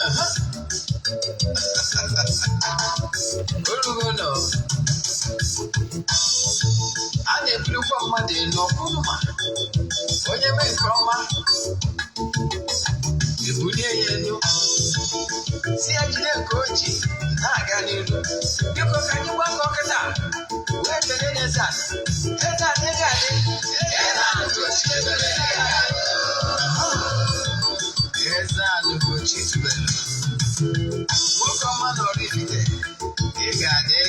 Aha. Orugo nọ a na-ebulukwa mmadụ elu ọbụrụ ma onye mee nke ọma ebulie ya elu, si ya jide nke o ji na-aga n'iru. Biko, ka anyị gbakọ kịta wee kelee eze ala. Eze ala, ị ga-adị. Eze ala Ugochi ebere ga-adị. Eze ala Ugochi tubelu, nwoke ọma na Oraifite, ị ga-adị.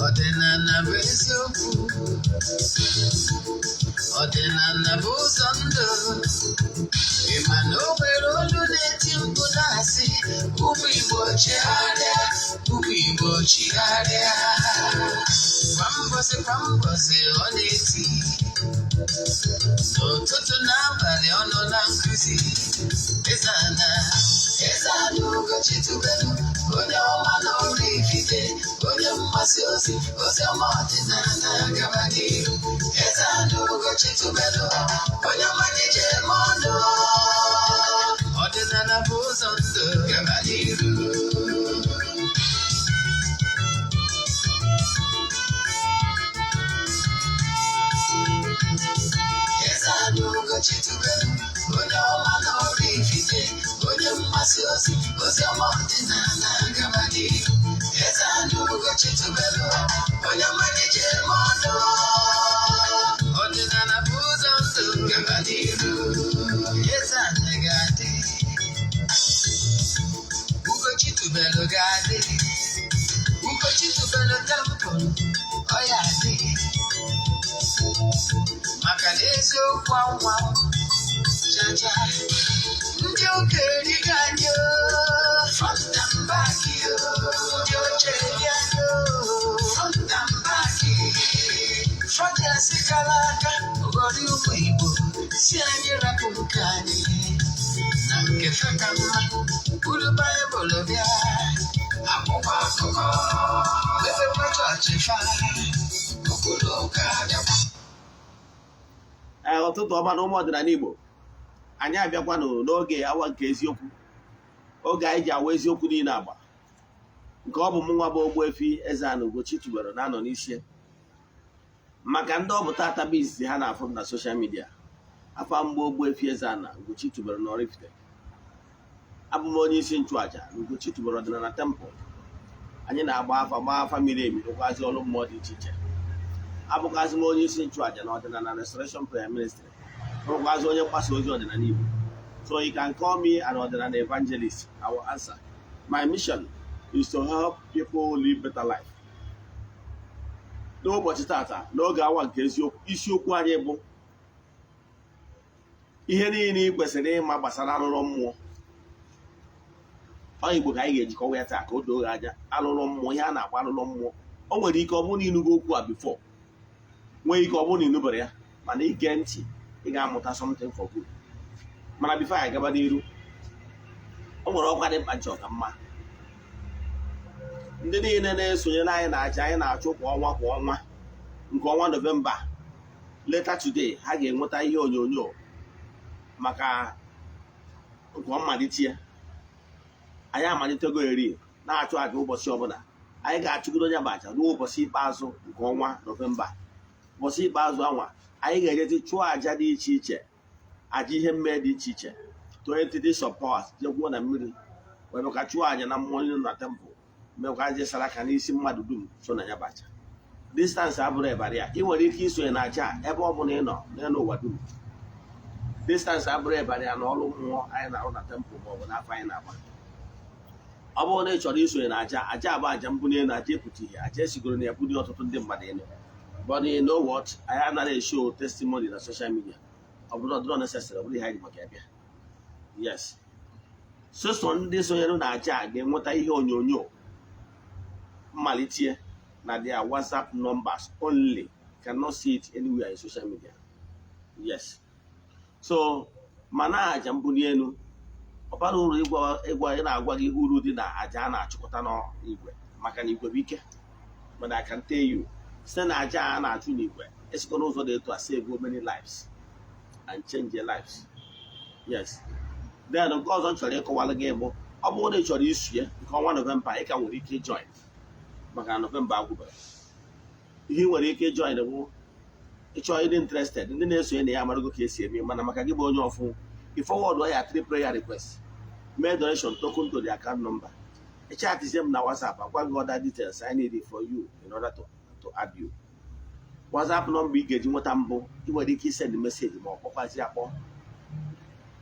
Ọdịnala bụ eziokwu, ọdịnala bụ ụzọ ndụ. Ị ma na o nwere olu na-eti mkpu na-asị, "Ụmụ Igbo, chigharịa, ụmụ Igbo, chigharịa." Kwa mbọsị kwa mbọsị ọ na-eti, n'ụtụtụ n'abalị ọ nọ na nkụzi. Eze ana, Eze ana Ugochi tubelu, onye ọma na Oraifite, onye mgbasa ozi ozi ọma ọdịnala, gaba n'ihu. Eze ana Ugochi tubelu, onye ọma na-eje eme ọnụ. Ọdịnala bụ ụzọ ndụ, gaba n'ihu. Eze ana Ugochi tubelu, onye ọma na Oraifite, onye mgbasa ozi ozi ọma ọdịnala, gaba n'ihu. Eze ana Ugochi tubelu, onye ọma na-eje eme ọnụ. Ọdịnala bụ ụzọ ndụ, gaba n'ihu. Eze ana ga-adị, Ugochi tubelu ga-adị, Ugochi tubelu temple ọ ya adị, maka na eziokwu anwa chacha. Ndị ụka erigo anyị o, front and back o. Ndị oche eri anyị o, front and back. Fọdụ kara aka ụghọrị ụmụ Igbo si anyị rapụ nke anyị na nke fe ka mma, buru Baịbụl bịa, akwụkwọ akụkọ, mepekwa chọọchị fa, okpuru ụka bịakwa. Ee, ụtụtụ ọma na ụmụ ọdịnala Igbo. Anyị abịakwanụ n'oge awa nke eziokwu, oge anyị ji awa eziokwu niile agba, nke ọ bụ mụ nwa bụ Ogbuefi Eze-Ana Ugochi tubelu na-anọ n'isi ya. Maka ndị ọ bụ tata bụ izizi ha na-afụ m na social media, afa mgbe Ogbuefi Eze-Ana Ugochi tubelu na Oraifite, abụ m onye isi nchụaja na Ugochi tubelu ọdịnala temple. Anyị na-agba afa, gbaa afa miri emi, rụkwazi ọrụ mmụọ dị iche iche. Abụkwazị m onye isi nchụaja na ọdịnala Restoration Prayer Ministry, bụrụkwazị onye mgbasa ozi ọdịnala Igbo. So you can call me an ọdịnala evangelist, I will answer. My mission is to help people live better life. N'ụbọchị tata, n'oge awa nke eziokwu, isiokwu anyị bụ ihe niile ị kwesịrị ịma gbasara alụrụ mmụọ. Ọ Igbo ka anyị ga-ejikọwa ya taa ka o doo gị anya. Alụrụ mmụọ, ihe a na-akpọ alụrụ mmụọ, o nwere ike ọ bụrụ na ịnụgo okwu a before, nwee ike ọ bụrụ na ịnụbere ya, mana ige ntị, ị ga-amụta something for good. Mana before anyị gaba n'iru, o nwere ọkwa dị mkpa nchọ ka mma. Ndị niile na-esonyere anyị na aja anyị na-achụ kwa ọnwa kwa ọnwa, nke ọnwa Nọvemba, later today ha ga-enweta ihe onyonyo maka nke mmalite ya. Anyị amalitego eri na-achụ aja ụbọchị ọbụla. Anyị ga-achụgido onye bụ aja ruo ụbọchị ikpeazụ nke ọnwa Nọvemba. Ụbọchị ikpeazụ anwa, anyị ga-ejezi chụọ aja dị iche iche, aja ihe mmee dị iche iche to entities of powers, jekwuo na mmiri wee meka chụọ aja na mmụọ niile na temple, mekwa je saraka n'isi mmadụ dum so na ya bụ aja. Distance abụrụ ịbarị ya. Ị nwere ike isonye na aja a ebe ọ bụla ị nọ n'elu ụwa dum. Distance abụrụ ịbarị ya na ọrụ mmụọ anyị na-arụ na temple ma ọ bụ n'afọ anyị na-agba. Ọ bụrụ na ị chọrọ isonye na aja, aja abụ aja mbunye elu, aja epụta ihe, aja esigoro na ya bulie ọtụtụ ndị mmadụ elu. But you know what, anyị anaghị eshow testimony na social media. Ọ bụrụ ọdịrọ necessary, ọ bụrụ ihe anyị ji maka ya bịa. Yes, sọsọ ndị sonyere na aja a ga-enweta ihe onyonyo mmalite na their WhatsApp numbers only, cannot see it anywhere in social media. Yes, so mana aja mbuli elu, Ọ bara uru ịgwa ị na-agwa gị uru dị na aja a na-achụkọta n'igwe, maka na igwe bụ ike. Mana I can tell you, site na aja a na-achụ n'igwe, esikwa n'ụzọ dị etu a save many lives and change their lives. Yes. Then nke ọzọ m chọrọ ịkọwara gị bụ, ọ bụrụ na ị chọrọ isu ya nke ọnwa Nọvemba, ị ka nwere ike join, maka na Nọvemba agwụbara. Ihe ị nwere ike join bụ ịchọọ ịdị interested. Ndị na-esonye na ya amarago ka esi eme, mana maka gị bụ onye ọfụ, ị forward ya three prayer request, mee donation token to the account number, ịchatizie m na WhatsApp, agwa gị other details I need for you in order to add you. WhatsApp number ị ga-eji nweta mbụ, ị nwere ike isend message ma ọ kpọkwazi akpọ.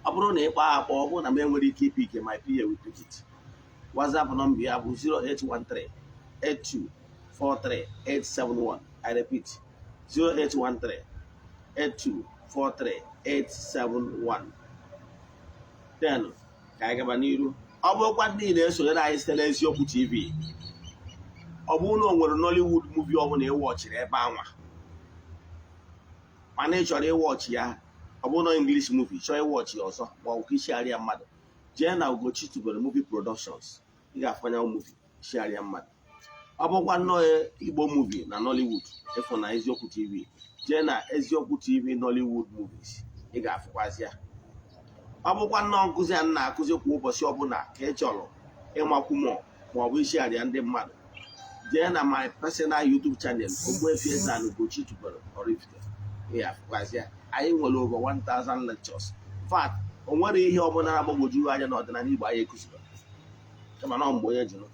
Ọ bụrụ na ị kpọọ akpọ, ọ bụrụ na m enwere ike ipick, my PA will pick it. WhatsApp number ya bụ 0813 8243 871. I repeat, 0813 8243 871. Then ka anyị gaba n'iru. Ọ bụrụkwa ndị na-esonyere anyị site n'Eziokwu TV, ọ bụrụ na o nwere Nollywood movie ọbụla ịwatchịrị ebe anwa, mana ị chọrọ ịwatch ya, ọ bụrụ na English movie, chọọ ịwatch ya ọzọ ma ọ bụ ka ishigharịa mmadụ, jee na Ugochi Tubelu Movie Productions, ị ga-afanya movie ishigharịa mmadụ. Ọ bụkwa nnọọ Igbo movie na Nollywood, ịfụ na Eziokwu TV, jee na Eziokwu TV Nollywood movies, ị ga-afụkwazị ya. Ọ bụkwa nnọọ nkụzi a na-akụzi kwa ụbọchị ọbụla ka ị chọrọ ịmakwu mọ ma ọ bụ ishigharịa ndị mmadụ, jee na my personal YouTube channel, Ogbuefi Eze-Ana Ugochi Tubelu Oraifite, ị ga-afụkwazị ya. Anyị nwere over 1000 lectures. In fact, o nwere ihe ọbụla na-agbagwoju anya n'ọdịnala Igbo anyị ekụziri, kama na mgbe onye jụrụ.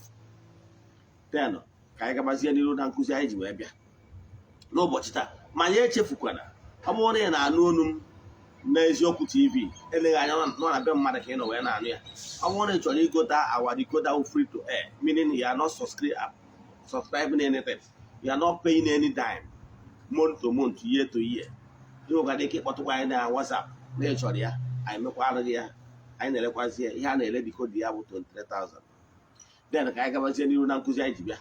Then ka anyị gabazie n'iru na nkụzi anyị ji wee bịa n'ụbọchị taa. Ma anyị echefukwana, ọ bụrụ na ị na-anụ olu m n'Eziokwu TV, eleghị anya nọ na be mmadụ ka ị nọ wee na-anụ ya, ọ bụrụ na ị chọrọ igota our decoder, free to air, meaning you are not subscribing anything, you are not paying any dime, month to month, year to year, ị nwekwara ike ịkpọtụkwa anyị na WhatsApp na ị chọrọ ya, anyị mekwara gị ya. Anyị na-elekwazi ya. Ihe a na-ere decoder ya bụ 23,000. Then ka anyị gabazie n'iru na nkụzi anyị ji bịa.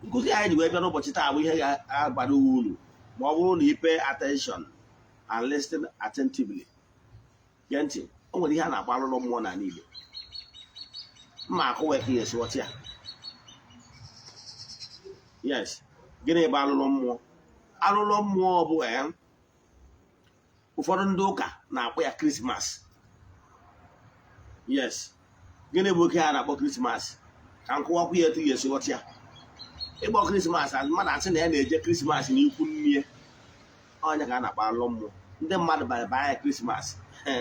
Nkụzi anyị ji wee bịa n'ụbọchị taa bụ ihe ga-agbara uru ma ọ bụrụ na ị pay attention and listen attentively. Gee ntị. O nwere ihe a na-akpọ alụlụ mmụọ n'ala Igbo. Mma akụwa ka ihe esi ghọta ya. Yes, gịnị bụ alụlụ mmụọ? Alụlụ mmụọ bụ ụfọdụ ndị ụka na-akpọ ya Christmas. Yes, gịnị bụ oke a na-akpọ Christmas? Ka m kụwakwu ya etu ya esi ghọta ya. Ịkpọ Christmas, mmadụ asị na ya na-eje Christmas n'ikwu nne ya, ọnya ka a na-akpọ alụlụ mmụọ. Ndị mmadụ bara baa ya Christmas,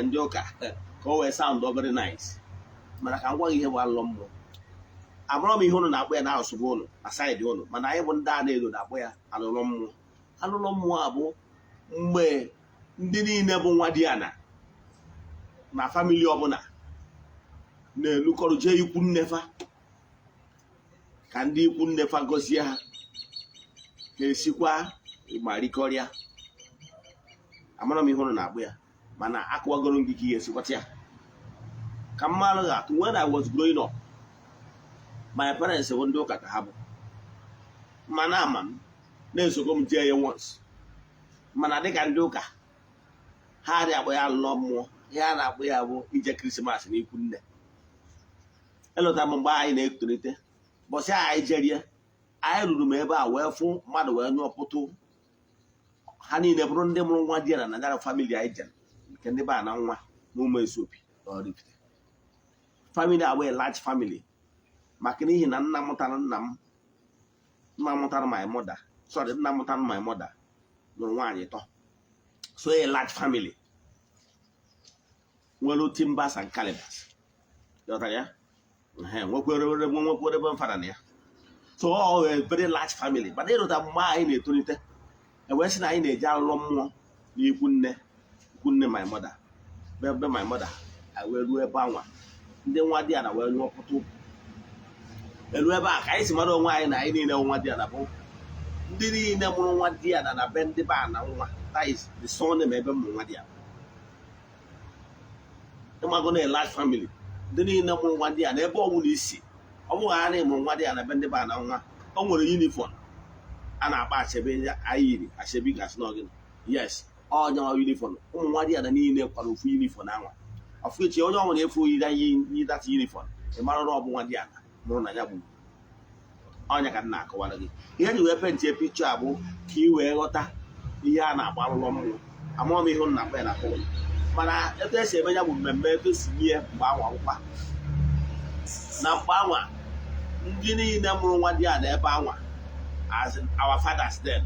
ndị ụka, ka o wee sound very nice. Mana ka m gwa gị ihe bụ alụlụ mmụọ. Amụrụ m ihe ụnụ na-akpọ ya n'asụsụ ụnụ na side ụnụ, mana anyị bụ ndị a na-edo na-akpọ ya alụlụ mmụọ. Alụlụ mmụọ a bụ mgbe ndị niile bụ nwa di ana na family ọbụla na-elukọrọ jee ikwu nnefa, ka ndị ikwu nnefa gọzie ha, ha esikwa ma rikọrịa. Amara m ihe ụnụ na-akpọ ya, mana akụwagoro m gị ka ihe esikwata ya. Ka mmalụ ga-atụ, when I was growing up, my parents bụ ndị ụka ka ha bụ, mana ama m na-esogo m jee ya once. Mana dịka ndị ụka, ha adịghị akpọ ya alụlọ mmụọ. Ihe a na-akpọ ya bụ ije Christmas na ikwu nne. Elọta m mgbe anyị na-etolite, bọsị anyị jerie, anyị ruru m ebe a wee fụ mmadụ wee nyụọ pụtụ. Ha niile bụrụ ndị mụrụ nwa di ya na nanyara family anyị jere nke ndị be a na nwa na ụmụ Ezuopi na Oraifite. Family a wee large family, maka n'ihi na nna mụtara nna m, nna mụtara my mother, sorry, nna mụtara my mother nụrụ nwaanyị tọ. So a large family nwere timbers and calibers. Ghọtara ya? Ehe, nwekwere ebe mfada na ya. So ọ a very large family. Mana ịrụta mgbe anyị na-etolite, ewee sị na anyị na-eji alụlọ mmụọ n'ikwu nne, ikwu nne my mother, be my mother. Anyị wee ruo ebe anwa, ndị nwa di ya na wee nyụọ pụtụ elu ebe a. Ka anyị si mara onwe anyị na anyị niile nwa di ya na bụ ndị niile mụrụ nwa di ya na be ndị be a na nwa, that is the surname ebe m mụrụ nwa di ya. Ịmago na a large family, ndị niile mụrụ nwa di ya na ebe ọ bụla isi ọ bụghị ha na-emụrụ nwa di ya na be ndị be a na nwa, o nwere uniform a na-akpọ achebe anyị yiri achebi gasị n'ọgịnị. Yes, ọnya uniform ụmụ nwa di ya na niile kwara ofu uniform anwa. Of which onye ọbụla efu yiri yi that uniform, ị mara na ọ bụ nwa dị ala mụrụ na ya bụ ọnya ka m na-akọwara gị. Ihe ji wee paintie picture a bụ ka ị wee ghọta ihe a na-agba alụlọ mmụọ. Amaghị m ihe nna ya na akọwa, mana etu esi eme ya bụ mmemme, etu esi nye mgbe anwa nkwa na mgbe anwa, ndị niile mụrụ nwa dị a na ebe anwa, as in our fathers then,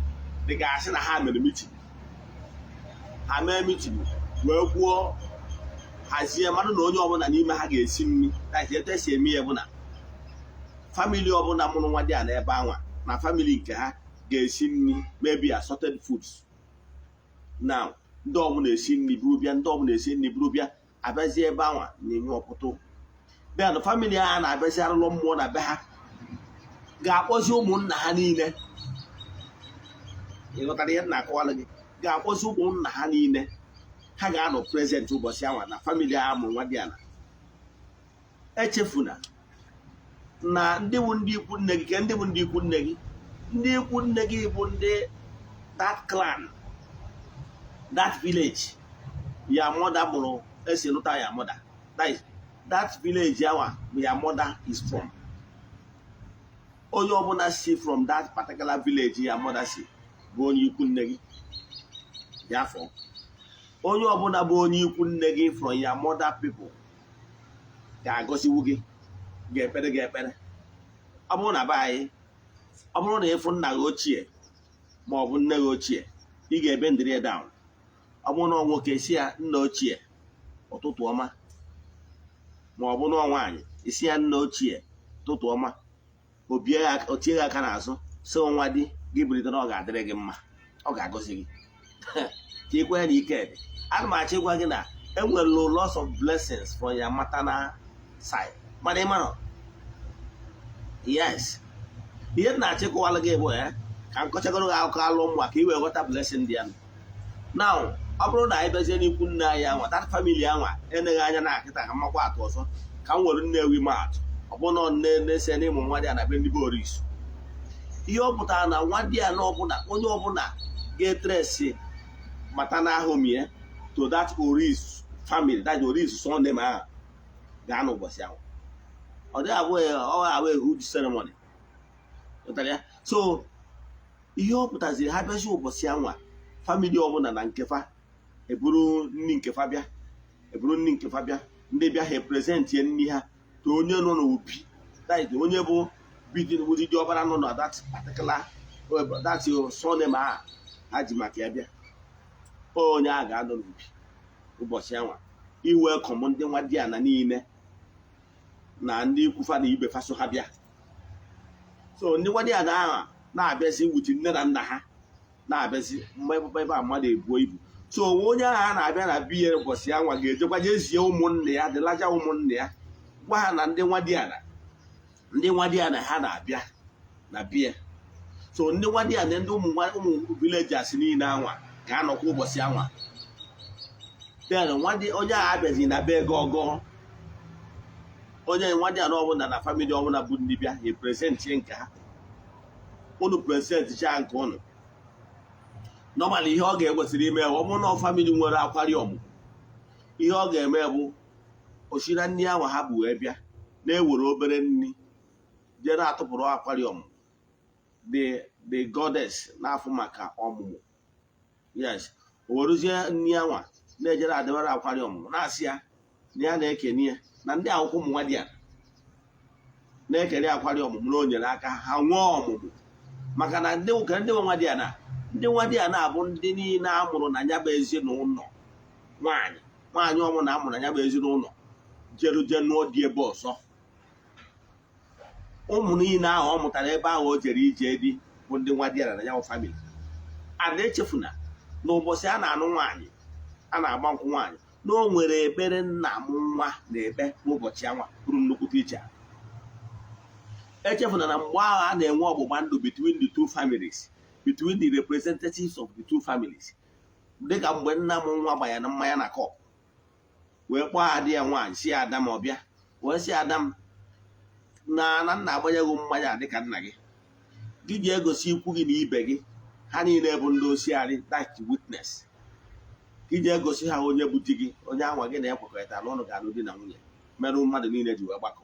dịka asị na ha mere meeting, ha mee meeting wee kwuo, hazie mmadụ na onye ọbụla n'ime ha ga-esi nri. That is, etu esi eme ya bụ na family ọbụla mụrụ nwa dị a n'ebe anwa na family nke ha ga-esi nri, maybe assorted foods. Now, ndị ọbụla esi nri buru bịa, ndị ọbụla esi nri buru bịa, abịazie ebe anwa na-enye ọpụtụ bịa na family ha na-abịazi arụlọ mmụọ na be ha, ga-akpọzi ụmụnna ha niile. Ị ghọtara ihe m na-akọwara gị? Ga-akpọzi ụmụnna ha niile, ha ga-anọ present ụbọchị anwa na family ha mụrụ nwa dị ala. Echefuna na ndị bụ ndị ikwu nne gị, ke ndị bụ ndị ikwu nne gị, ndị ikwu nne gị bụ ndị that clan, that village ya mother mụrụ, esi lụta ya mother. That is, that village anwa ya mother is from. Onye ọbụla si from that particular village ya mother si bụ onye ikwu nne gị. Ya afọ onye ọbụla bụ onye ikwu nne gị from your mother people ga-agọziwu gị, ga-ekpere gị ekpere. Ọ bụrụ na be anyị, ọ bụrụ na ịfụ nna gị ochie ma ọ bụ nne gị ochie, ị ga-ebe ndịrị ya down. Ọ bụrụ na ọ nwoke, si ya, "Nna ochie, ụtụtụ ọma." Ma ọ bụ na ọ nwaanyị, isi ya, "Nna ochie, ụtụtụ ọma." O bie ya, o tie gị aka n'azụ, sị, "Nwa di gị bilite, na ọ ga-adịrị gị mma." Ọ ga-agọzi gị ka ị kwenye na ike dị. Ana m achọ ịgwa gị na enwere lots of blessings from your maternal side, mana ị mara. Yes, ihe m na-achọ ịkọwara gị bụ ya ka m kọchagoro gị akụkọ alụ nwa ka ị wee ghọta blessing dị ya. Now, ọ bụrụ na anyị bịazie n'ikwu nne anyị anwa, that family anwa, eneghị anya na akịta ka mmakwa atụ ọzọ ka m were Nnewi maa atụ. Ọ bụrụ na nne na-ese n'ịmụ nwa dị ya na be ndị be Orisu, ihe ọ pụtara na nwa dị ya na ọbụla, onye ọbụla ga-etrace maternal home ya to that Orisu family, that Orisu surname ahụ, ga-anọ ụbọchị ahụ. Ọ dịghị abụ, ọ abụ a huge ceremony. Ghọtara ya? So ihe ọ pụtaziri, ha bịazi ụbọchị anwa, family ọbụla na nkefa eburu nri nkefa bịa, eburu nri nkefa bịa. Ndị bịa, ha presentie nri ha to onye nọ n'obi, that is, onye bụ bidin ụdịdị ọbara nọ na that particular, that surname ahụ ha ji maka ya bịa. Onye a ga-anọ n'obi ụbọchị anwa iwelcome ndị nwa di ana niile na ndị ikwufa na ibe faso ha bịa. So ndị nwa di ana ahụ na-abịazi wuti nne na nna ha na-abịazi mgbe ebe a mmadụ ebuo ibu. So onwe onye ahụ a na-abịa na biya ụbọchị anwa ga-ejekwa jezie ụmụnne ya dịlaja ụmụnne ya, gwa ha na ndị nwa di ana, ndị nwa di ana ha na-abịa na biya. So ndị nwa di ana, ndị ụmụ ụmụ villagers niile anwa ga-anọkwa ụbọchị anwa. Then nwa di onye ahụ abịazi na be gọgọ onye nwa di ana ọbụla na family ọbụla bụ ndị bịa, ha presentie nke ha. Unu present cha nke unu normally, ihe ọ ga-ekwesịrị ime, ọ bụrụ na family nwere akwari ọmụmụ, ihe ọ ga-eme bụ oshira nri ahụ ha bụ wee bịa, na-ewere obere nri jee na-atụpụrụ akwari ọmụmụ, the goddess na-afụ maka ọmụmụ. Yes, o werezie nri anwa na-ejere adịbara akwari ọmụmụ, na-asị ya na ya na-ekene ya na ndị akwụkwọ ụmụ nwa dị ya na-ekere akwari ọmụmụ na o nyere aka ha nwee ọmụmụ, maka na ndị nwoke, ndị nwa dị ya na ndị nwa dị ya na-abụ ndị niile a mụrụ na ya bụ ezinụlọ nwaanyị, nwaanyị ọmụ na amụrụ na ya bụ ezinụlọ jeru je nụọ dị ebe ọzọ. Ụmụ niile ahụ ọ mụtara ebe ahụ o jere ije di bụ ndị nwa di ya na ya bụ family. A na-echefuna na ụbọchị a na-anụ nwaanyị, a na-agba nkwụ nwaanyị, na o nwere ekpere nna m nwa na-ekpe n'ụbọchị anwa bụrụ nnukwute iche. Echefuna na mgbe ahụ a na-enwe ọgbụgba ndụ between the two families, between the representatives of the two families, dịka mgbe nna m nwa gbanyere mmanya na cup wee kpọọ adị ya nwaanyị, si ya, "Ada m," ọbịa wee sị, "Ada m, na nna agbanyeghị mmanya dịka nna gị, gị ga-egosi ikwu gị na ibe gị, ha niile bụ ndị osiarị, that witness." Ka iji egosi ha onye bụ di gị, onye anwa gị na-ekwekọrịta na ụnụ ga-alụ di na nwunye, merụ mmadụ niile ji wee gbakọ.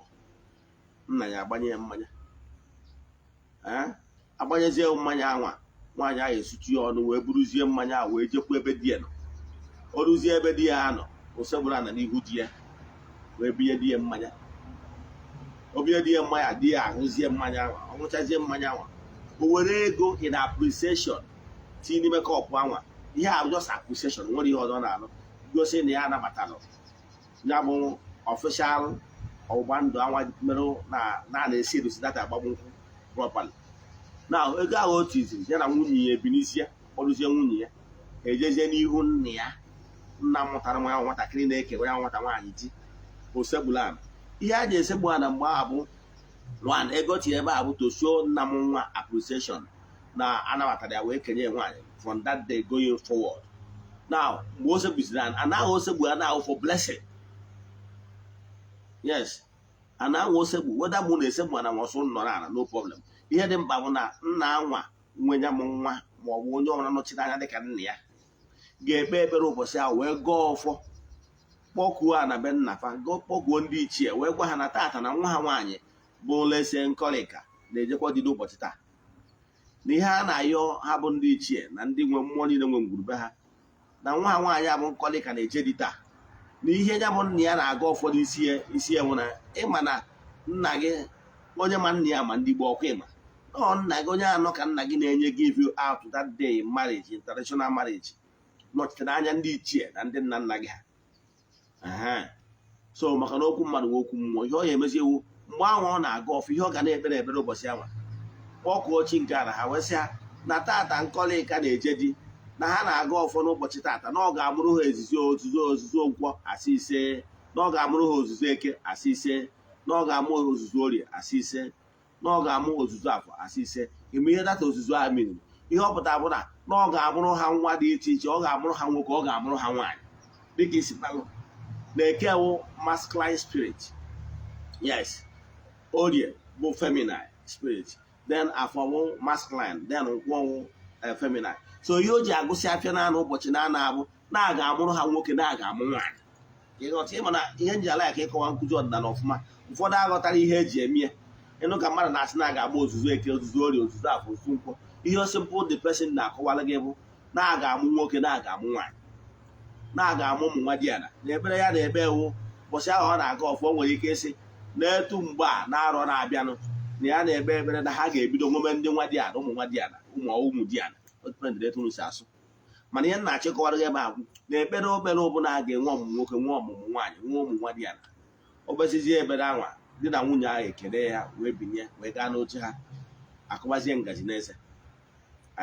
Nna ya agbanye ya mmanya. Ee, agbanyezie mmanya anwa, nwaanyị ahụ esutu ya ọnụ, wee buruzie mmanya ahụ wee jekwa ebe di ya nọ. O ruzie ebe di ya nọ, o sekpuru ana n'ihu di ya, wee binye di ya mmanya. O binye di ya mmanya, di ya aṅụzie mmanya ahụ. Ọ ṅụchazie mmanya ahụ, o were ego in appreciation tinye n'ime cup anwa. Ihe a just appreciation, nwere ihe ọzọ na-alụ gosi na ya anabatalụ ya bụ official ọgbụgba ndụ anwa merụ na na-esi edosi data agbamnkwụ properly. Na ego ahụ o tiziri ya na nwunye ya ebinizie, kpọrụzie nwunye ya, ejezie n'ihu nna ya, nna mụtara nwa nwatakịrị na-eke ya nwata nwaanyị di, osegburu ala. Ihe a ji esegbu ala mgbe ahụ bụ one, ego tinye ebe a bụ to show nna m nwa appreciation na anabatara ya wee kenye nwaanyị from that day going forward. Now, mgbe o segbuziri ala, anaghị osegbu ana ahụ for blessing. Yes, ana ahụ osegbu, weda mụ na-esegbu ana ma ọsụ nọrọ ala, no problem. Ihe dị mkpa bụ na nna anwa nwe ya m nwa, ma ọ bụ onye ọbụla nọchiri anya dịka nna ya, ga-ekpe ekpere ụbọchị ahụ, wee gọọ ọfọ, kpọkuo a na be nna fa, kpọkuo ndị ichie, wee gwa ha na tata na nwa ha nwaanyị bụ Lese Nkọlịka na-ejekwa dị n'ụbọchị taa, na ihe a na-ayọ ha bụ ndị ichie na ndị nwe mmụọ niile nwe ngwurube ha, na nwa ha nwaanyị abụ Nkọlịka na-eje dị taa, na ihe ya bụ nna ya na-aga ụfọdụ isi ya isi ya nwụ na ịma na nna gị, onye ma nna ya ma ndị gboo ọkwa ịma ọ nna gị, onye anọ ka nna gị na-enye give you out that day in marriage, international marriage, nọchitere anya ndị ichie na ndị nna nna gị ha. So maka na okwu mmadụ nwe okwu mmụọ, ihe ọ ya emezi ewu mgbe ahụ ọ na-aga ọfụ, ihe ọ ga na-ekpere ekpere ụbọchị ahụ, kpọkuo chi nke ala ha, wee sị ha na tata Nkọlịka na-eje di, na ha na-aga ọfọ n'ụbọchị tata, na ọ ga-amụrụ ha ezizo ozuzo ozuzo nkwọ, asị ise, na ọ ga-amụrụ ha ozuzo eke, asị ise, na ọ ga-amụ ozuzo orie, asị ise, na ọ ga-amụ ozuzo afọ, asị ise. Ime ihe data ozuzo a mere, ihe ọ pụtara bụ na ọ ga-amụrụ ha nwa dị iche iche. Ọ ga-amụrụ ha nwoke, ọ ga-amụrụ ha nwaanyị, dịka isi kpalụ na eke wụ masculine spirit, yes, orie bụ feminine spirit, then afọ wụ masculine, then nkwọ wụ feminine. So ihe o ji agụsị afịa naanị ụbọchị na-ana abụ na a ga-amụrụ ha nwoke, na a ga-amụ nwaanyị. Ịghọta? Ịma na ihe nji ala ya ka ịkọwa nkụzi ọdịnala ọfụma, ụfọdụ aghọtara ihe eji eme ya. Ịnụ ka mmadụ na-asị na a ga-agba ozuzo eke, ozuzo orie, ozuzo afọ, ozuzo nkwọ, ihe simple the person na-akọwara gị bụ na a ga-amụ nwoke, na a ga-amụ nwaanyị, na a ga-amụ ụmụ nwa di ala. Na ekpere ya na-ekpe ewu ụbọchị ahụ ọ na-aga ọfọ, o nwere ike ịsị na-etu mgbe a na-arọ na-abịanụ, na ya na-ekpe ekpere na ha ga-ebido nweme ndị nwa di ala, ụmụ nwa di ala, ụmụ ụmụ di ala. Dependịrị etu unu si asụ. Mana ihe m na-achịkọwara gị ebe a bụ na ekpere obere ọbụla a ga-enwe ọmụmụ nwoke, nwee ọmụmụ nwaanyị, nwee ụmụ nwa di ala. O besizie ekpere anwa, di na nwunye ahụ ekele ya, wee binye, wee gaa n'oche ha, akụbazie ngaji n'eze.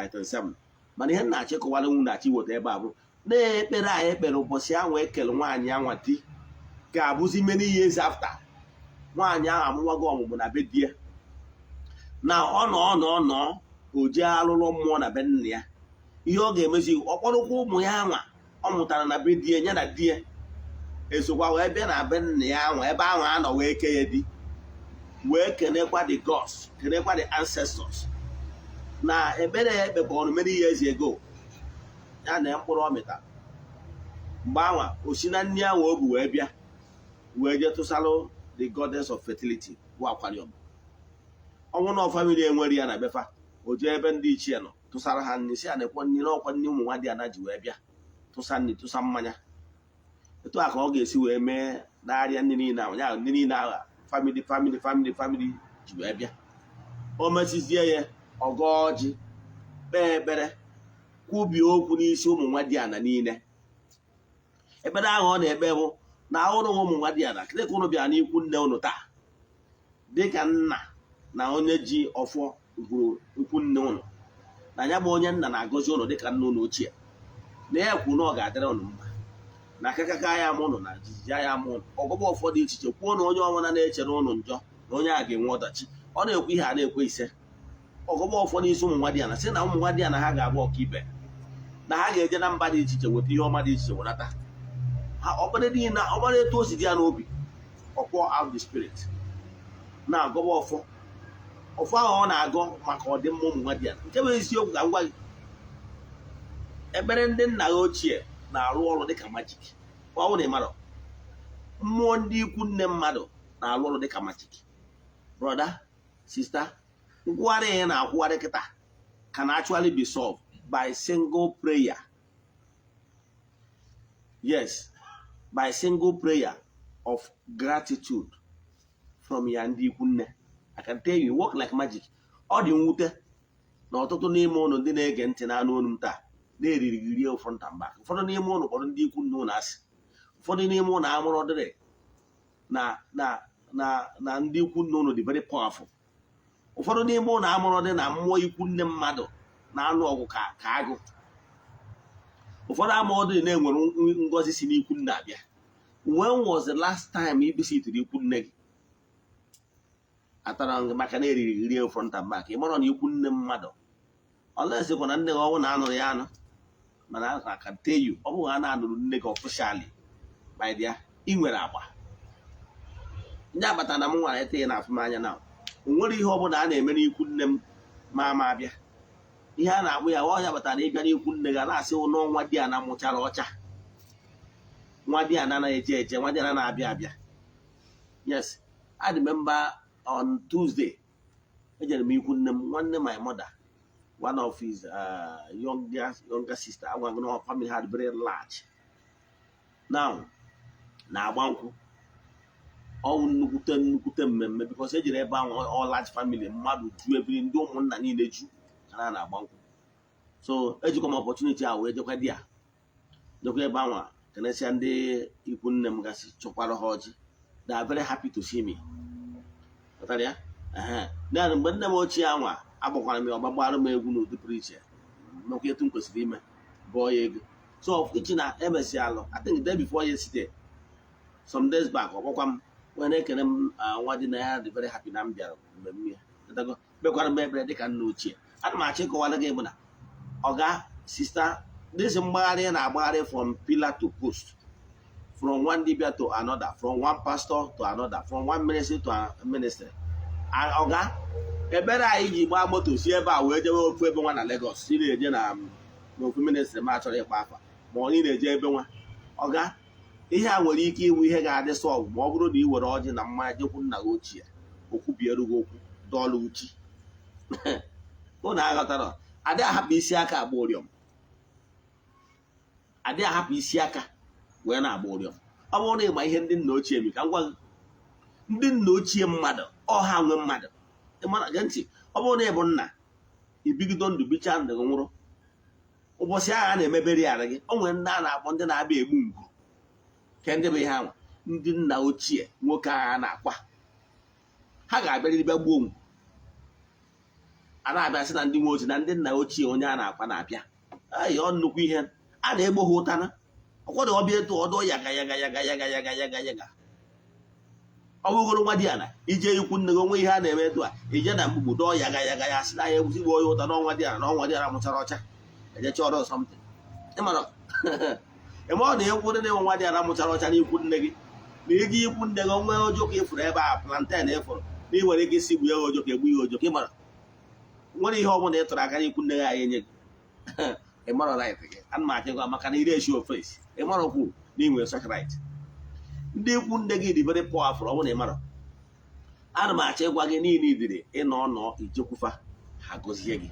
Item 7. Mana ihe m na-achịkọwara nwunye na-achọ iweta ebe a bụ na-ekpere anyị ekpere ụbọchị ahụ ekele nwaanyị anwa di ga-abụzi many years after nwaanyị ahụ amụwago ọmụmụ na be di ya, na ọ nọ ọ nọ ọ nọ o jee alụlụ mmụọ na be nna ya. Ihe ọ ga-emezi, ọ kpọrọkwa ụmụ ya anwa ọ mụtara na be di ya, ya na di ya esokwa wee bịa na be nna ya anwa, ebe ahụ a nọ wee kee ya di, wee kenekwa the gods, kenekwa the ancestors na ekpere ya ekpekwa ọnụ many years ago ya na mkpụrụ ọ mịtara mgbe anwa o si na nri ahụ o bu wee bịa, wee jee tụsalụ the goddess of fertility bụ Aquarium. Ọnwụ na family enwere ya na befa, o jee ebe ndị ichie nọ, tụsara ha nri, si ya na-ekwe nri n'ọkwa nri ụmụ nwa dị ana ji wee bịa, tụsa nri, tụsa mmanya. Etu a ka ọ ga-esi wee mee narịa ndị niile ahụ, ya ndị niile ahụ family family family family ji wee bịa. O mechizie ya, ọgọ ọjị, kpee ekpere, kwubie okwu n'isi ụmụ nwa dị ana niile. Ekpere ahụ ọ na-ekpe bụ na ahụrụ ụmụ nwa dị ana dịka ụnụ bịara n'ikwu nne ụnụ taa, dịka nna na onye ji ọfọ gwuru ikwu nne ụnụ, na ya bụ onye nna na-agọzi ụnụ dịka nna ụnụ ochie, na ya kwu na ọ ga-adịrị ụnụ mma, na akakaka ya ama ụnụ, na jijiji ya ama ụnụ, ọgọbọ ụfọdụ ichiche kwuo na onye ọbụla na-echere ụnụ njọ, na onye a ga-enwe ọdachi. Ọ na-ekwu ihe a na-ekwe ise, ọgọbọ ụfọdụ isi ụmụ nwa dị ana, sị na ụmụ nwa dị ana ha ga-abụ ọkaibe, na ha ga-eje na mba dị iche iche weta ihe ọma dị iche iche wenata ha. Ọbara niile ọbara etu o si dị ya n'obi, ọ pour out the spirit, na-agọba ọfọ. Ọfọ ahụ ọ na-agọ maka ọdịmma ụmụ nwa dị ya. Nke bụ eziokwu ka m gwa gị, ekpere ndị nna ha ochie na-arụ ọrụ dịka magic. Ọ bụrụ na ị marọ, mmụọ ndị ikwu nne mmadụ na-arụ ọrụ dịka magic. Brother, sister, nkwụgharị ihe na-akwụgharị kịta can actually be solved by single prayer. Yes, by single prayer of gratitude from ya ndị ikwu nne. I can tell you, work like magic. Ọ dị mwute na ọtụtụ n'ime ụnụ ndị na-ege ntị na-anụ olu m taa na-eriri rie front and back. Ụfọdụ n'ime ụnụ kpọrọ ndị ikwu nne ụnụ asị. Ụfọdụ n'ime ụnụ amụrụ dịrị na ndị ikwu nne ụnụ dị very powerful. Ụfọdụ n'ime ụnụ amụrụ dị na mmụọ ikwu nne mmadụ na-anụ ọgụ ka agụ. Ụfọdụ amụrụ dị na-enwere ngọzi si n'ikwu nne abịa. When was the last time ị visitiri ikwu nne gị? Atara gị maka na eriri rie front and back. Ị mara na ikwu nne mmadụ ọlesikwa na nne gị ọnwụ na anụrụ ya anụ, mana I can tell you, ọ bụghị a na-anụrụ nne gị officially, my dear, ị nwere agba ndị agbata na m nwara ete ya na afụmanya na o nwere ihe ọbụla a na-eme n'ikwu nne m ma ama abịa. Ihe a na-akpụ ya ọnya batara na ịbịa n'ikwu nne gị, a na-asị n'ọnwa di ana mụchara ọcha, nwa di ana na-eje eje, nwa di ana na-abịa abịa. Yes, I remember on Tuesday ejere m ikwu nne m. Nwanne my mother, one of his younger sister, agwa gị na family had very large now, na-agba nkwụ. Ọwụ nnukwute nnukwute mmemme because ejere ebe ahụ, all large family, mmadụ ju ebiri, ndị ụmụnna niile ju ka na na-agba nkwụ. So ejikwa m opportunity a wee jekwa di ya, jekwa ebe ahụ, kenesịa ndị ikwu nne m gasị, chọkwara ha ọjị. They are very happy to see me. Ghọtara ya? Ehe. Then mgbe nne m ochie anwa agbakwara m ya, ọgbagbara m egwu n'ụdị pụrụ iche, mekwa etu m kwesịrị ime, bụọ ya ego. So of which na emesialụ, I think the day before yesterday, some days back, ọ gbakwa m wee na-ekene m, nwa dị na ya dị very happy na m bịara mmemme ya. Ghọtago? Kpekwara m ekpere dịka nna ochie. Ana m achọ ịkọwara gị bụ na ọga, sister, this mgbagharị ị na-agbagharị from pillar to post, from one dibia to another, from one pastor to another, from one ministry to a ministry. Ọga, ebere anyị ji gbaa moto si ebe a wee jebe ofu ebe nwa na Lagos, si na-eje na n'ofu ministry ma achọrọ ịkpa afa, ma ọ na-eje ebe nwa. Ọga, ihe a nwere ike iwu ihe ga-adị solve ma ọ bụrụ na ị were ọjị na mmanya jekwu nna gị ochie, okwu bieru gị okwu dọọlụ uchi. Ụnụ aghọtara? Adị ahapụ isi aka agba ụrịọm, adị ahapụ isi aka wee na-agba ụrịọm. Ọ bụrụ na ịma ihe ndị nna ochie mi, ka m gwa gị, ndị nna ochie mmadụ ọha nwe mmadụ. Ịmara, gee ntị, ọ bụrụ na ị bụ nna, ibigido ndụ, bichaa ndụ gị, nwụrụ, ụbọchị agha na-emeberi ara gị, o nwere ndị a na-akpọ ndị na-abịa egbu ngwu ke ndị bụ ihe anwa ndị nna ochie nwoke agha na-akwa. Ha ga-abịarịrị bịa gbuo ngwu. A na-abịa sị na ndị nwe ochie na ndị nna ochie onye a na-akwa na-abịa. Ayi, ọ nnukwu ihe a na-egbo ha ụtana. Ọkwado ọbịa etu ọdọ yaga yaga yaga yaga yaga yaga yaga. Ọ bụgoro nwa di ala ije ikwu nne gị, onwe ihe a na-eme etu a, ije na mgbugbu dọọ yaga yaga ya, sị na ya egbusigbo onye ụta n'ọnwa di ala, n'ọnwa di ala mụchara ọcha, eje chọrọ something. Ịmara eme ọ na-ekwu ndị na-enwe nwa di ala mụchara ọcha n'ikwu nne gị, na iji ikwu nne gị onwe ojoko ịfụrụ ebe a, plantain ịfụrụ, na ị nwere ike isi gbu ya ojoko, egbu ya ojoko. Ịmara nwere ihe ọ bụla ị tụrụ aka n'ikwu nne gị anyị enye gị, ịmara right gị. Ana m achọ ịgwa maka na ire esi ofesi, ịmara okwu na ị nwere such right. Ndị ikwu nne gị dị very powerful. Ọ bụrụ na ịmara, ana m achọ ịgwa gị niile idiri ịnọ nọ ijekwufa ha gọzie gị.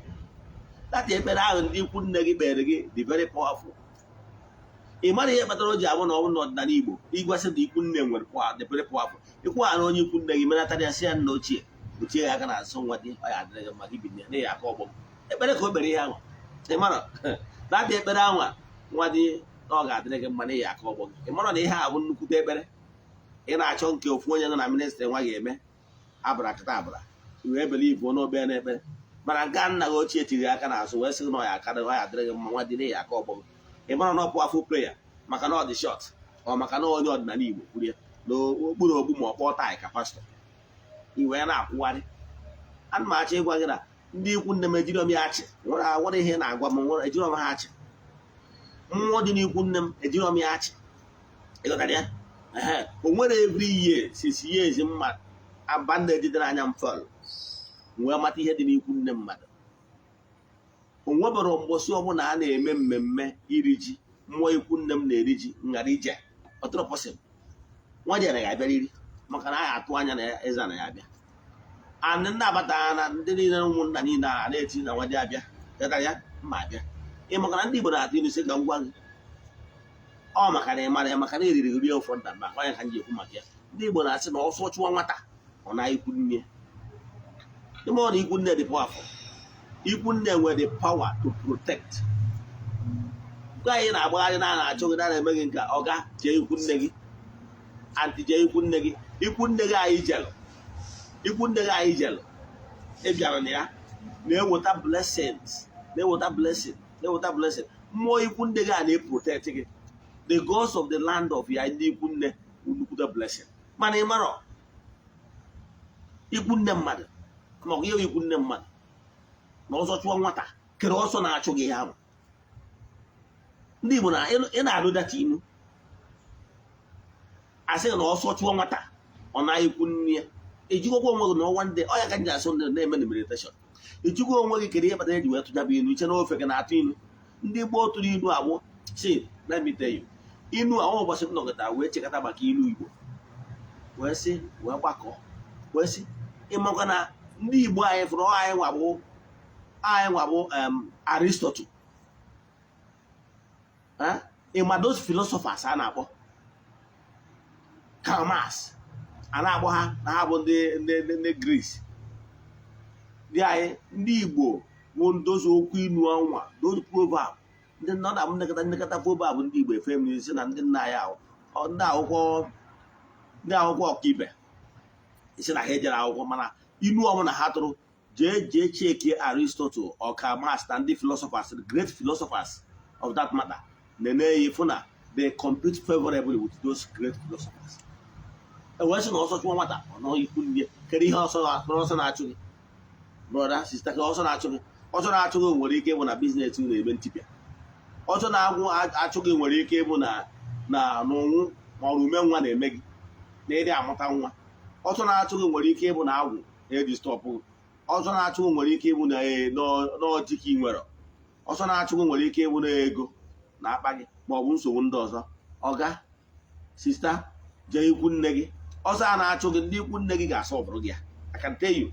Data ekpere ahụ ndị ikwu nne gị kpere gị dị very powerful. Ị mara ihe kpatara o ji abụ na ọ bụ n'ọdịnala Igbo, ịgwasị na ikwu nne nwere power, dị very powerful. Ikwu ha na onye ikwu nne gị menatara ya, sị ya nna ochie ochie ya aka na-asụ, nwa dị ọ ya adịrị gị mma gị bi na ya aka ọgbọ m ekpere ka o kpere ihe ahụ. Ị mara data ekpere ahụ a, nwa dị na ọ ga-adịrị gị mma na ya aka ọgbọ gị. Ị mara na ihe a bụ nnukwute ekpere ị na-achọ nke ofu onye nọ na ministry nwa ga-eme abara kịta abara wee believe n'obe na ekpere. Mana nke a nna gị ochie tiri aka n'azụ wee sị na ọ ya aka ọ ya adịrị gị mma, nwa dị na ya aka ọgbọ gị, ị mara na ọ powerful prayer maka na ọ dị short, ọ maka na onye ọdịnala Igbo kwuru ya n'okpuru ogbu ma ọ kpọọ taị ka pastọ i wee na-akwụgharị. Ana m achọ ịgwa gị na ndị ikwu nne m ejiri m ya achị nwere nwere ihe na-agwa m nwere ejiri m ha achị. Mmụọ dị n'ikwu nne m ejiri m ya achị. Ịghọtara ya? Ehe. O nwere every year since years mma aba na-ejidere anya m fel wee mata ihe dị n'ikwu nne mmadụ. O nwebere mgbọsị ọbụla a na-eme mmemme iri ji. Mmụọ ikwu nne m na-eri ji, nghara ije. Ọtụrụ possible nwa dị ya ga-abịarịrị, maka na a ga-atụ anya na eze na ya abịa. And ndị abata na ndị niile, ụmụnna niile a na-eti na nwa dị abịa gatara ya mma abịa. Ị maka na ndị Igbo na-atụ ilu sị ka m gwa gị, ọ maka na ị mara ya, maka na eriri rie ụfọdụ na mba onye ka m ji ekwu maka ya. Ndị Igbo na-asị na ọsọ chụwa nwata, ọ na ikwu nne. Ime ọ na ikwu nne dị powerful. Ikwu nne nwere the power to protect. Nke anyị na-agbagharị na na-achọ gị, na-eme gị nke ọga, jee ikwu nne gị. Aunty, jee ikwu nne gị. Ikwu nne gị anyị jelụ, ikwu nne gị anyị jelụ, ị bịara na ya na-eweta blessings, na-eweta blessing, na-eweta blessing. Mmụọ ikwu nne gị a na-eprotect gị. The gods of the land of ya ndị ikwu nne, nnukwute blessing. Mana ị marọ ikwu nne mmadụ, ma ọ bụ ihe ikwu nne mmadụ na ọzọ chụọ nwata kere ọsọ na-achụ gị. Ihe ahụ ndị Igbo na ị na-alụ data inu asị na ọsọ chụọ nwata, ọ na-ikwu nne ya. Ejikọkwa onwe gị na ọnwa ndị ọ ya ka m ji asụ ndị na-eme na meditation. Ejikwa onwe gị, kedu ihe kpatara eji wee tụjaba ilu iche na ofe gị na-atụ ilu? Ndị gboo tụrụ ilu agbụ si, let me tell you, inu ahụ ụbọchị m nọkọtara wee chekata maka ilu Igbo, wee sị, wee gbakọ, wee sị, ịmakwa na ndị Igbo anyị fụrụ anyị nwabụ Aristotle. Ịma those philosophers a na-akpọ Karl Marx, a na-akpọ ha na ha bụ ndị Greece ndị anyị. Ndị Igbo bụ ndozi okwu inu ọnwa, those proverb. Ndị nọ na nnekọta nnekọta proverb ndị Igbo efe m n'isi na ndị nna anyị ahụ, ndị akwụkwọ ọkaibe isi na ha ejere akwụkwọ, mana inu ọbụla ha tụrụ, jee jee checkie Aristotle or Karl Marx na ndị philosophers, the great philosophers of that matter, nene ya, ịfụ na they compete favorably with those great philosophers. Ewee sị na ọsọ chụọ nwata, ọ nọ ikwu nne. Kedu ihe ọsọ na-achụ gị, brother, sister? Ka ọsọ na-achụ gị, ọsọ na-achụ gị nwere ike ịbụ na business na-eme ntipịa. Ọsọ na-agwụ achụ gị nwere ike ịbụ na n'ụnwụ ma ọ bụ ume nwa na-eme gị na ịdị amụta nwa. Ọsọ na-achụ gị nwere ike ịbụ na agwụ na-eji stop gị. Ọsọ na-achụ gị nwere ike ịbụ na n'ọjị ka ị nwere. Ọsọ na-achụ gị nwere ike ịbụ na ego na-akpa gị, ma ọ bụ nsogbu ndị ọzọ. Ọga, sister, jee ikwu nne gị. Ọsọ a na-achụ gị, ndị ikwu nne gị ga-asọpụrụ gị ya. I can tell you,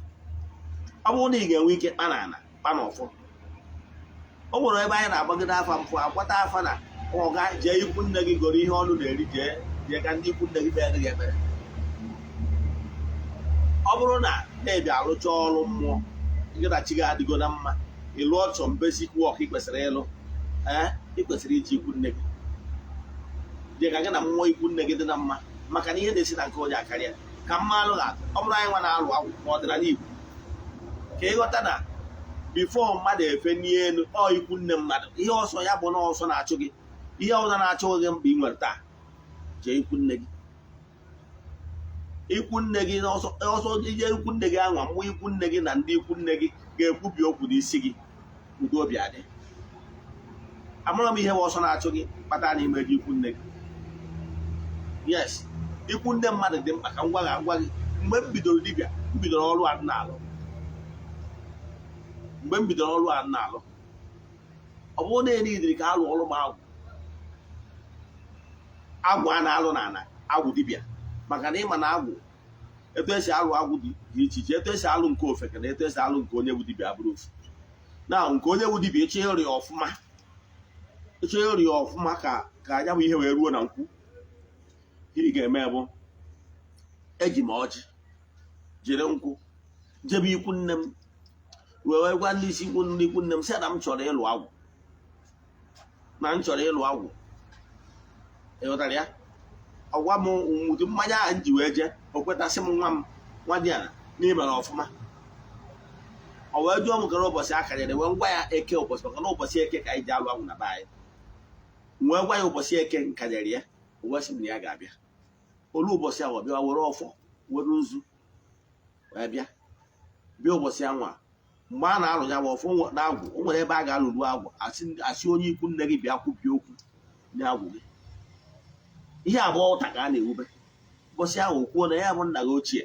ọ bụrụ na ị ga-enwe ike kpa na ana kpa na ọfọ. O nwere ebe anyị na-agbagide afa mpụ agbata afa na ọga, jee ikwu nne gị, goro ihe ọnụ na-eri, jee jee ka ndị ikwu nne gị kpee gị ekpere. Ọ bụrụ na na-ebi arụcha ọrụ mmụọ gị na chi gị adịgo na mma, ị lụọ some basic work ị kwesịrị ịlụ, ee, ị kwesịrị iji ikwu nne gị jee ka gị na mmụọ ikwu nne gị dị na mma, maka na ihe na-esi na nke onye akarịa ka mma alụ ga-atụ. Ọ bụrụ anyị nwa na-alụ agwụ n'ọdịnala Igbo, ka ịghọta na before mmadụ efe n'elu ọ ikwu nne mmadụ, ihe ọsọ ya bụ na ọsọ na-achụ gị, ihe ọbụla na-achụ gị mgbe ị nwere taa, jee ikwu nne gị, ikwu nne gị ọsọ ọsọ ije ikwu nne gị anwa. Mmụọ ikwu nne gị na ndị ikwu nne gị ga-ekwubi okwu n'isi gị, udo obi adị. Amara m ihe bụ ọsọ na-achụ gị kpata na ime gị ikwu nne gị. Yes, ikwu nne mmadụ dị mkpa. Ka m gwa gị, agwa gị, mgbe m bidoro dibịa, m bidoro ọrụ a na-alụ, mgbe m bidoro ọrụ a na-alụ, ọ bụrụ na enidiri ka alụ ọrụ m agwụ, agwụ a na-alụ n'ala, agwụ dibịa, maka na ịma na agwụ, etu esi alụ agwụ dị iche iche. Etu esi alụ nke ofeke na etu esi alụ nke onye bụ dibịa abụrụ ofu. Na nke onye bụ dibịa, ịchọ ịrịa ọfụma, ịchọ ịrịa ọfụma ka anya bụ ihe wee ruo na nkwu, ihe ị ga-eme bụ eji m ọjị, jiri nkwụ, jebe ikwu nne m, wee gwa ndị isi ikwu, ndị ikwu nne m, sị na m chọrọ ịlụ agwụ, na m chọrọ ịlụ agwụ. Ịghọtara ya? Ọgwa m ụdị mmanya ahụ m ji wee jee, o kwetasị m, nwa m, nwa dị ala n'imere ọfụma. Ọ wee jụọ m kere ụbọchị akanyere, wee ngwa ya eke ụbọchị, maka na ụbọchị eke ka anyị ji alụ agwụ na be anyị. Wee gwa ya ụbọchị eke nkanyere ya. O wee sị m na ya ga-abịa olu ụbọchị ahụ. Ọ bịa were ọfọ, were nzu, wee bịa bịa ụbọchị anwa. Mgbe a na-alụ ya bụ ọfọ na agwụ, o nwere ebe a ga-alụru agwụ, asị onye ikwu nne gị bịa kwubie okwu nye agwụ gị. Ihe abụọ ụta ka a na-ewube ụbọchị ahụ. Kwuo na ya bụ nna gị ochie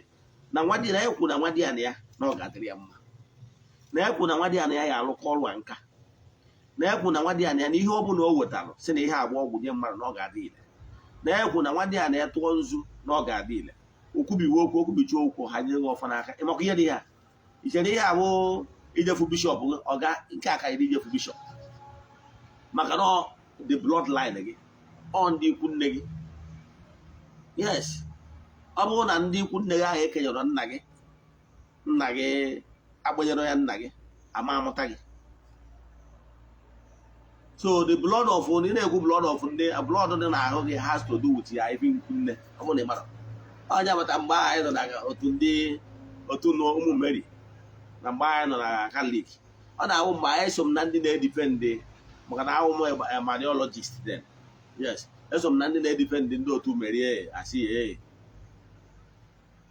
na nwa di na ya kwu na nwa di ya na ya na ọ ga-adịrị ya mma, na ya kwu na nwa di ya na ya ya alụkọ ọrụ a nka. Na-ekwu na nwa di ya na ya na ihe ọ bụla o wetalụ si na ihe agba ọgwụ nye mmadụ na ọ ga-adị ile. Na-ekwu na nwa di ya na ya tụọ nzu na ọ ga-adị ile. Okwubiwe okwu, okwubicha okwu, ha nye gị ọfọ n'aka. Ịmakwa ihe dị ya ichere ihe abụ ijefu bishọp gị, ọga nke a karịrị ijefu bishọp, maka na ọ the bloodline gị, ọ ndị ikwu nne gị. Yes, ọ bụrụ na ndị ikwu nne gị ahụ ekenyere nna gị, nna gị agbanyere ya, nna gị ama amụta gị. So the blood of, ị na-ekwu blood of ndị blood dị n'ahụ gị has to do with ya ebe ikwu nne. Ọ bụrụ na ị mara onye agbata, mgbe anyị nọ na otu ndị otu ụmụ Mary, na mgbe anyị nọ na Catholic, ọ na-awụ mgbe anyị so m na ndị na-edefend, maka na awụ m Mariologist then. Yes, eso m na ndị na-edefend ndị otu Mary. Asị ee,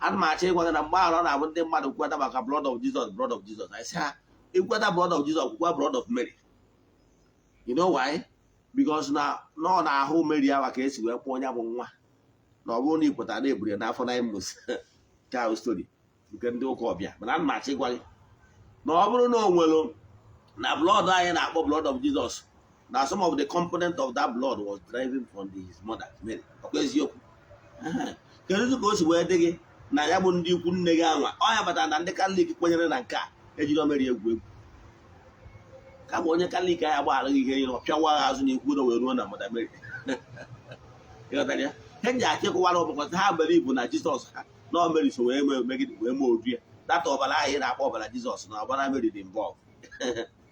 ana m achọ ịgwa gị na mgbe ahụ ọ na-abụ ndị mmadụ kweta maka blood of Jesus, blood of Jesus, I sị ha, ikweta blood of Jesus, kwukwa blood of Mary. You know why? Because na nọ na-ahụ Mary awa ka esi wee kpụọ onye bụ nwa, na ọ bụrụ na ị kwetara na eburu ya n'afọ 9 months. Nke ahụ story nke ndị ụka ọbịa. Mana ana m achọ ịgwa gị na ọ bụrụ na o nwere na blood anyị na-akpọ blood of Jesus, na some of the component of that blood was driving from his mother Mary. Ọkwa eziokwu? Kedu ka o si wee dị gị na ya bụ ndị ikwu nne gị anwa? Ọ ya batara na ndị Katọlik kwenyere na nke a ejiri Mary egwu egwu. Kama onye Katọlik anyị agbaghara gị ihe niile, ọ pịawa ha azụ na ikwu na wee ruo na Mother Mary. Ịghọtara ya? Ihe m ji achọ ịkụwara ụbọchị ha believe na Jizọs ha na Mary so wee megide wee mee obi ya data ọbara ahụ ị na-akpọ ọbara Jizọs na ọbara Mary dị involved.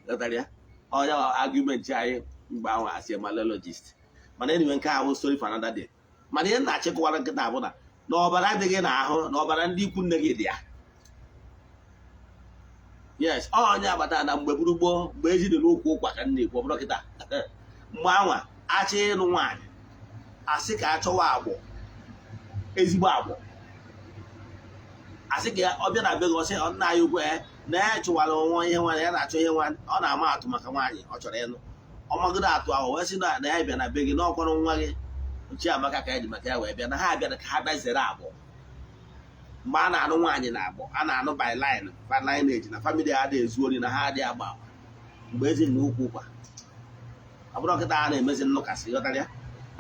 Ịghọtara ya? Onye argument anyị mgbe ahụ asị Mariologist. Mana anyway, nke ahụ story for another day. Mana ihe na-achịkọwara nkịta bụ na na ọbara adịghị n'ahụ, na ọbara ndị ikwu nne gị dị ya. Yes, ọ onye agbata na mgbe gburu gboo, mgbe ezi dị n'ụkwụ ụkwa ka m na-ekwu, ọ bụrụ kịta. Mgbe anwa achọ ịnụ nwaanyị, asị ka achọwa agbọ, ezigbo agbọ, asị ka ọ bịa na be gị, ọsị nna anyị ukwu na ya chụwara onwe ihe nwaanyị ya na-achọ, ihe nwaanyị ọ na-ama atụ maka nwaanyị ọ chọrọ ịnụ. Ọ magodo atụ ahụ wee sị na ya bịa na be gị n'ọkwarụ nwa gị Chiamaka ka ya ji maka ya wee bịa, na ha bịara ka ha bịa zere agbọ. Mgbe a na-anụ nwaanyị na agbọ, a na-anụ by line, by lineage, na family ha adịghị ezu ori, na ha adịghị agba agba mgbe ezi na ukwu ụkwa. Ọ bụrụ kịta a na-emezi nnụkasị. Ghọtara ya?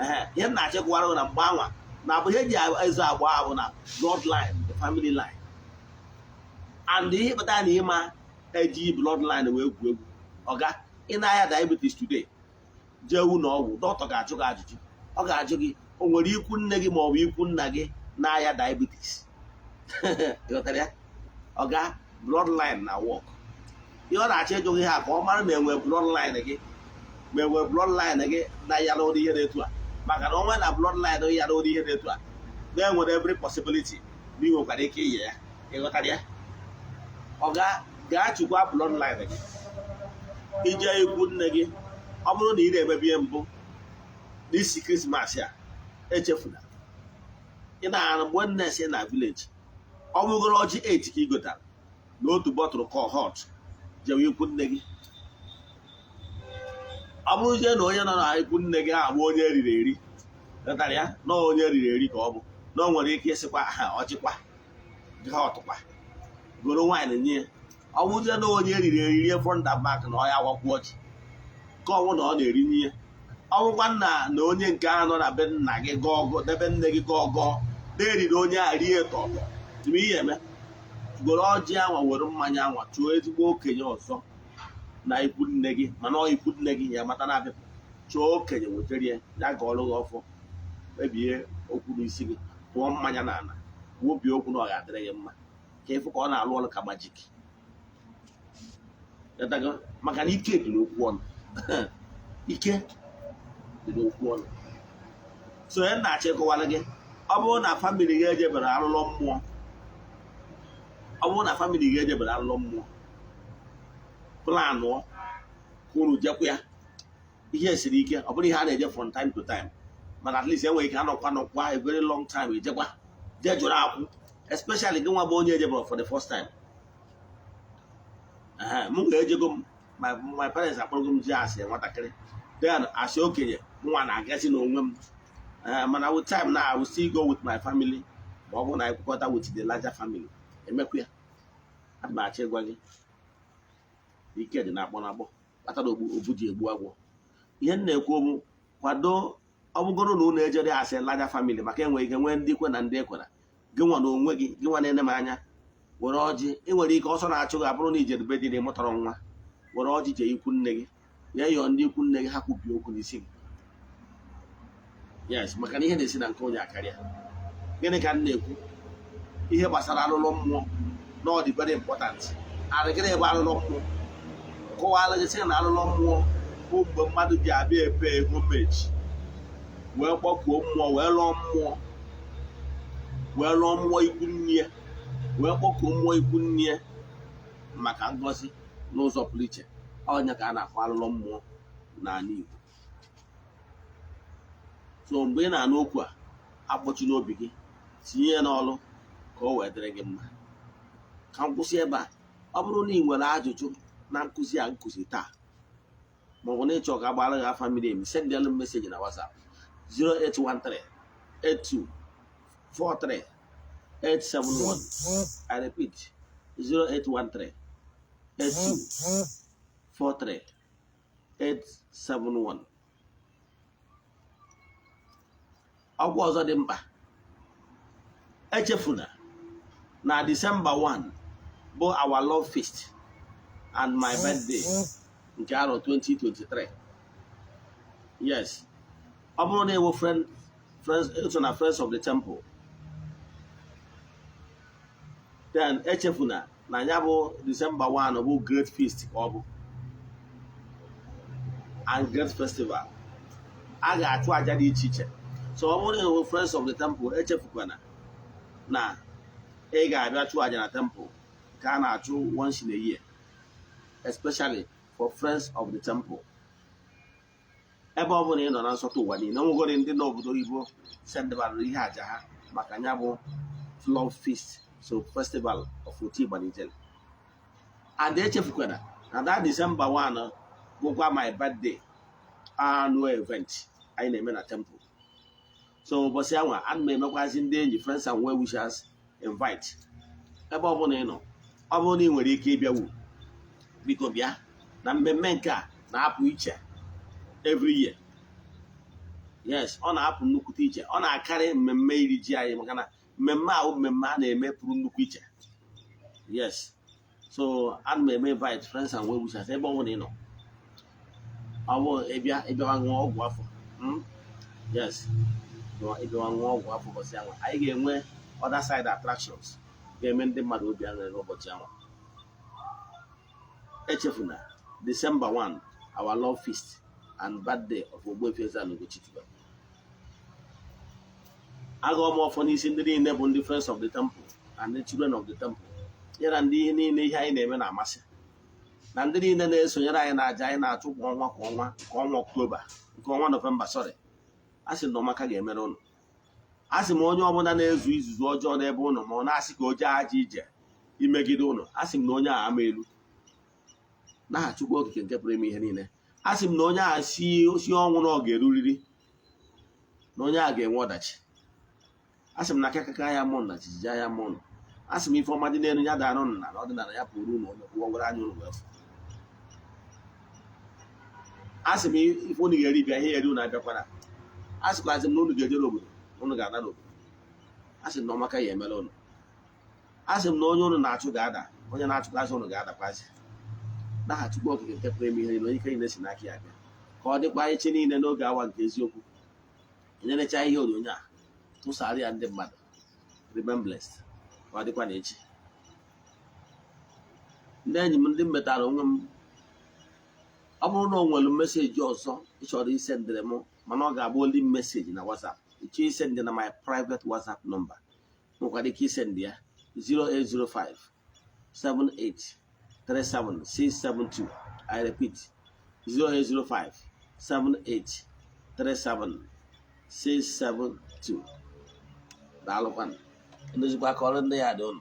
Ee, ihe m na-achịkwara na mgbe anwa na abụ ihe eji ezo agba abụ na bloodline, the family line. And ihe kpatara na ịma eji bloodline wee gwu egwu, ọga ị na-aya diabetes today, jee ụlọ ọgwụ, dọkịta ga-ajụ gị ajụjụ. Ọ ga-ajụ gị, o nwere ikwu nne gị ma ọ bụ ikwu nna gị na-aya diabetes? Ghọtara ya? Ọga, bloodline na work. Ihe ọ na-achọ ịjụ gị ha ka ọ mara na enwe bloodline gị, ma enwe bloodline gị na yara ụdị ihe na-etu a, maka na onwe na bloodline yara ụdị ihe na-etu a, na-enwere every possibility na ị nwekwara ike inye ya. Ịghọtara ya? Ọ ga gaa chukwa bloodline gị, ije ikwu nne gị. Ọ bụrụ na ị na-emebi ihe mbụ n'isi Christmas a, echefuna ị na-arụ mgbe nne si na village. Ọ bụgoro ọjị 8 ka ị gotara na otu bottle kọ hot, jewe ikwu nne gị. Ọ bụrụzie na onye nọ na ikwu nne gị ahụ bụ onye eriri eri, ghọtara ya, na onye eriri eri ka ọ bụ, na o nwere ike ịsịkwa ha ọchịkwa họtụkwa goro nwaanyị nye ya. Ọ bụrụzie na onye eriri eri rie front and back, na ọ ya awakwu ọchị nke ọnwụ na ọ na-eri nye. Ọ bụkwa nna na onye nke ahụ nọ na be nna gị gọọ n'ebe nne gị gọọ gọọ na-eriri onye a rie tọtọ ime ihe eme, goro ọjị anwa, were mmanya anwa chụọ ezigbo okenye ọzọ na ikwu nne gị. Mana ọ ikwu nne gị ya mata na-abịa chụọ okenye, wetara ya, ya gọọrọ gị ọfọ, kpebie okwu n'isi gị, tụọ mmanya n'ala, kwuobie okwu na ọ ga-adịrị gị mma, ka ịfụ ka ọ na-alụ ọrụ ka magic. Maka na ike dị n'okwu ọnụ, ike dị n'okwu ọnụ. So ya na-achọ ịkọwara gị, ọ bụrụ na family gị ejebere arụlọ mmụọ, ọ bụrụ na family gị ejebere arụlọ mmụọ, planụọ ka unu jekwa ya. Ihe siri ike, ọ bụrụ ihe a na-eje from time to time, mana at least enwere ike anọkwa nọkwa a very long time, ejekwa jee jụrụ akwụ, especially gị nwa bụ onye ejebere for the first time. Mụ ga-ejego m, my parents akpọrọgo m ji asị nwatakịrị, then asị okenye nwa na-agazi n'onwe m. Mana with time now, I will still go with my family, ma ọ bụrụ na anyị kwekọta with the larger family, emekwa ya. Ana m achọ ịgwa gị, ike dị na-akpọ na-akpọ. Kpatara ogbu obu ji egbu agwọ. Ihe m na-ekwu bụ, kwado. Ọ bụgoro na unu ejere asị larger family, maka enwere ike nwee ndị kwe na ndị ekwera. Gị nwa na onwe gị, gị nwa na-ene m anya, were ọjị. Ị nwere ike ọsọ na-achụ gị abụrụ na ijedebe dị na ịmụtọrọ nwa, were ọjị jee ikwu nne gị, ya yọọ ndị ikwu nne gị, ha kwubie okwu n'isi gị. Yes, maka na ihe na-esi na nke onye akarịa. Gịnị ka m na-ekwu? Ihe gbasara alụlụ mmụọ na ọ dị very important. Arị gịnị bụ alụlụ mmụọ? Kọwara gị sị na alụlụ mmụọ bụ mgbe mmadụ ji abịa epe homage, wee kpọkuo mmụọ, wee lụọ mmụọ, wee lụọ mmụọ ikwu nne ya, wee kpọkuo mmụọ ikwu nne ya maka ngọzi n'ụzọ pụrụ iche. Ọnya ka a na-akpọ alụlụ mmụọ n'ala Igbo. So mgbe ị na-anụ okwu a, akpọchi n'obi gị, tinye ya n'ọlụ ka o wee dịrị gị mma. Ka m kwụsị ebe a. Ọ bụrụ na ị nwere ajụjụ na nkụzi a nkụzi taa, maọbụ na ịchọ ka agbara gị afa miri emi, sendịalụ m message na WhatsApp 0813 82 43 871. I repeat, 0813 82 43 871. Ọkwa ọzọ dị mkpa, echefuna na December 1 bụ our love feast and my birthday nke arọ 2023. Yes, ọ bụrụ na ewo friend, friends eso na Friends of the Temple, then echefuna na ya bụ December 1 bụ great feast ka ọ bụ and great festival. A ga-achụ aja dị iche iche. So ọ bụrụ na ewo Friends of the Temple, echefukwana na ị ga-abịa chụọ aja na temple ka a na-achụ once in a year, especially for Friends of the Temple. Ebe ọ bụla ị nọ na nsọtụ ụwa niile, onwegoro ndị n'obodo oyibo sendebara ihe aja ha maka ya bụ love feast, so festival of Oti Igbanijele. And echefukwana na that December 1 bụkwa my birthday annual event anyị na-eme na temple. So ụbọchị anwa, ana m emekwazi ndị enyi, friends and well wishers invite. Ebe ọ bụla ị nọ, ọ bụrụ na ị nwere ike ịbịawu, biko bịa na mmemme nke a na-apụ iche every year. Yes, ọ na-apụ nnukwute iche. Ọ na-akarị mmemme iri ji anyị, maka na mmemme ahụ, mmemme a na-eme pụrụ nnukwu iche. Yes, so ana m eme invite friends and well wishers. Ebe ọ bụla ị nọ, ọ bụ ịbịa, ịbịawa ṅụọ ọgwụ afọ. Yes, ịbịawa ṅụọ ọgwụ afọ. Ụbọchị ahụ anyị ga-enwe other side attractions ga-eme ndị mmadụ obi aṅụrị n'ụbọchị ahụ. Echefuna December 1, our love feast and birthday of Ogbuefi Eze-Ana Ugochi tubelu. Agụọ m ọfọ n'isi ndị niile bụ ndị Friends of the Temple and the children of the temple, ya na ndị ihe niile ihe anyị na-eme na-amasị, na ndị niile na-esonyere anyị na aja anyị na-achụ kwa ọnwa kwa ọnwa, nke ọnwa Ọktoba, nke ọnwa Nọvemba, sorry. A sị na ọmaka ga-emere ụnụ. A sị m, onye ọbụla na-ezu izuzu ọjọọ n'ebe ụnụ, ma ọ na-asị ka o jee aja ije imegide ụnụ, a sị m na onye a ama elu n'aha Chukwu Okike nke pụrụ ime ihe niile. A sị m na onye a si ọnwụ na ọ ga-eruriri na onye a ga-enwe ọdachi. A sị m na akakaka ya mụ na jijiji ya mụ. A sị m, ife ọma dị n'elu ya daanụ na ọdịnala ya pụrụ unu, onye kwụọ gwara anya unu wee fụ. A sị m, ife unu ga-eri bịa, ihe eri unu abịakwara. A sịkwazị m na unu ga-ejere obodo, unu ga-ana n'obodo. A sị m na ọmaka ya emere unu. A sị m na onye unu na-achụ ga-ada, onye na-achụkwazị unu ga-adakwazị n'aha Chukwu Okike nke pụrụ ime ihe niile, onye ike niile si n'aka ya bịa. Ka ọ dịkwa echi niile n'oge awa nke eziokwu. Enyerecha ihe onyonyo a, tụsara ya ndị mmadụ. Remain blessed. Ka ọ dịkwa na echi. Ndị enyi m, ndị m metara onwe m, ọ bụrụ na o nwere message ọzọ ị chọrọ isendịrị m, mana ọ ga-abụ only message na WhatsApp, ịchọ isendị na my private WhatsApp number, nwekwara ike isendị ya 0805 78 37 672. I repeat, 0805 78 37 672. Daalụkwanụ. Ndozikwa ka ọrụ ndị ya dị ụnụ.